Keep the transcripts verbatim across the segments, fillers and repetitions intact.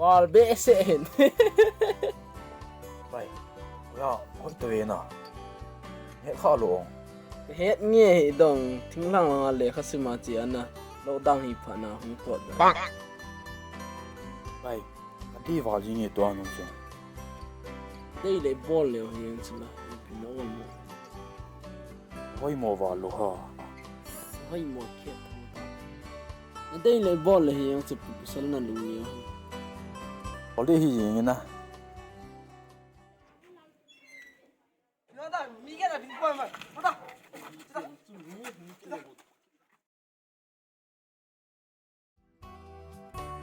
Val behseh hin. Bai, oya, hoi to e na. He kha lo ong. Het nge hi dong, thinglang langa lekha sima chi ana. Lo dang hi pha na hung pot da. Bai, ka di val ji nge to anu che. Dei le bol le hi en chula. Pi no mo. Hoi mo val lo ha. Hoi mo khe. Dei le bol le hi en chu pi sal na lu ni. Bol de hi jing na.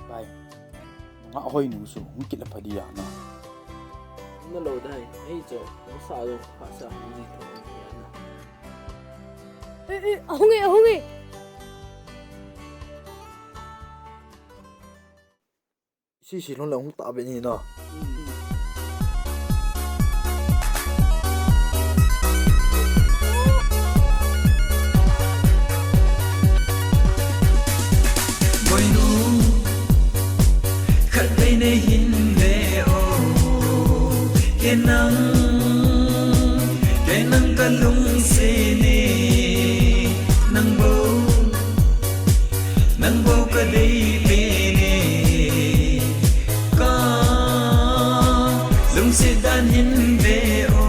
Bai. Nga hoi nu su, hung kit la pha dia na. Na lo dai, hei cho, sa lo, pha sa, hung ni tho, hung ni na. Eh, eh, ahung e, ahung e. Isi si lon la hung ta be ni na. Boinu, khat vei nei hin ve o, kei nang, kei nang ka lungset e, nang bou. Nang bou ka dei pen e, ka lungset dan hin ve o.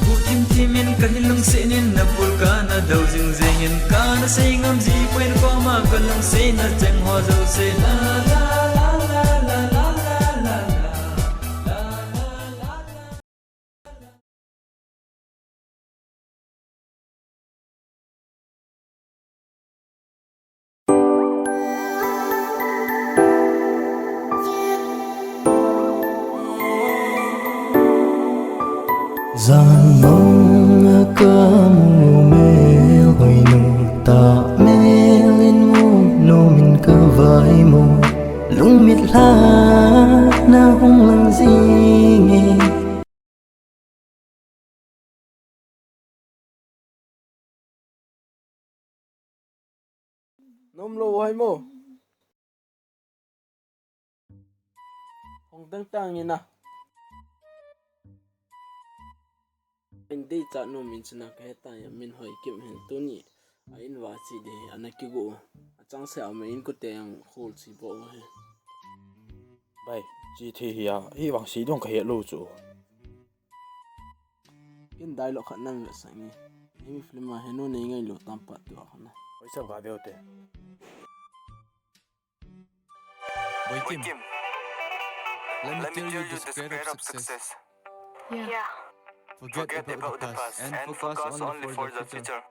Bu thim thim in ka hin lungset in na pul ka na dou jing jing in ka na sei ngam ji poi in koma ka lungset na cheng ho jouse la la la la la la la la. Jan mong a ka mu mel hoi nu ta mel in mu nom in ka vai mo lungmit hla na hung lang jing e. Nom lou hai mo. Hong tang tang ni na. Min dei cha nom in chuna ka he ta ya min hoi kim hin tuni. A in va chi de ana ki gu. A chang se a me in ku te ang khol chi bo he. Bai, chi the hi a, hi vang si dong ka he lou chu. Kin dialogue khat nan ve sang ni. Hi film a henu nei ngai lo tam pat tu a khan. Oi, sab ga veu te. Boy Kim, let me tell you the secret of success. Yeah. Forget about the past and focus only for the future.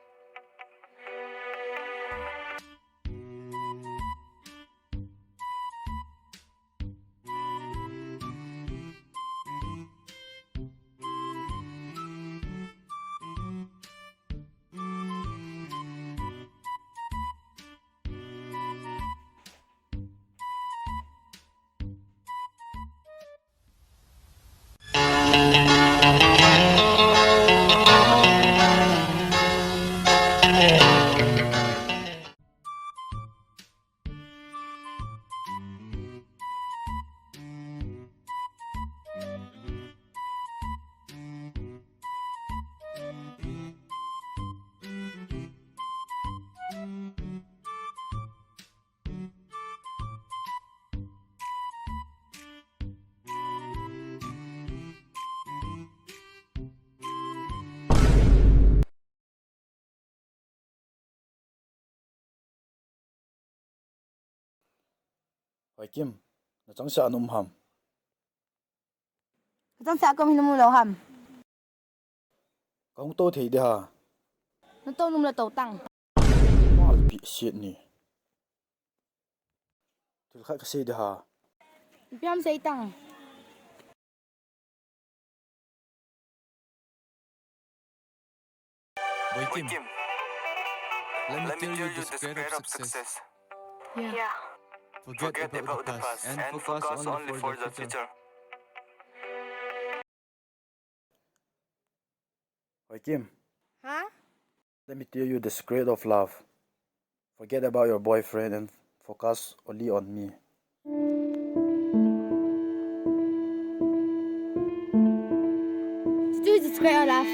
Hoi Kim, na chang sa num ham. Ka chang sa kom hin mu lo ham. Ka hung to thei de ha. Na to num la to tang. Mal pi siet ni. Thil khat ka sei de ha. Piam sei tang. Boy Kim, let me tell you the secret of success. Yeah. Forget about the past and focus only for the future. Hoi Kim. Huh? Let me tell you the secret of love. Forget about your boyfriend and focus only on me. Did you just cry or laugh?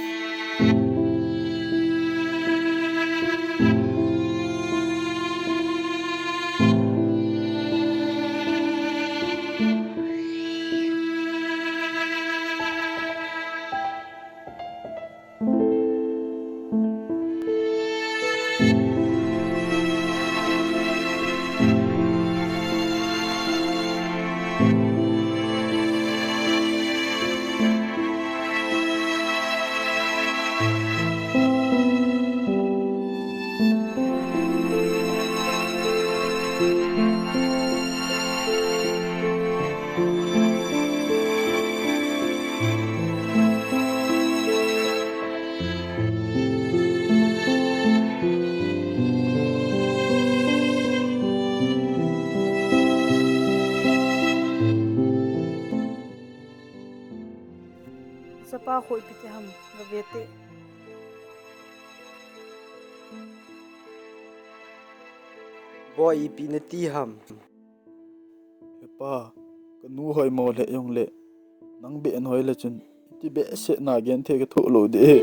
Chapa khu ipi ti ham, gave te. Boi, ipi nati ham? Hepa, kanu hoimo le jongle, nang beh in hoi le chun, iti behseh na genthei kathoh lou ding.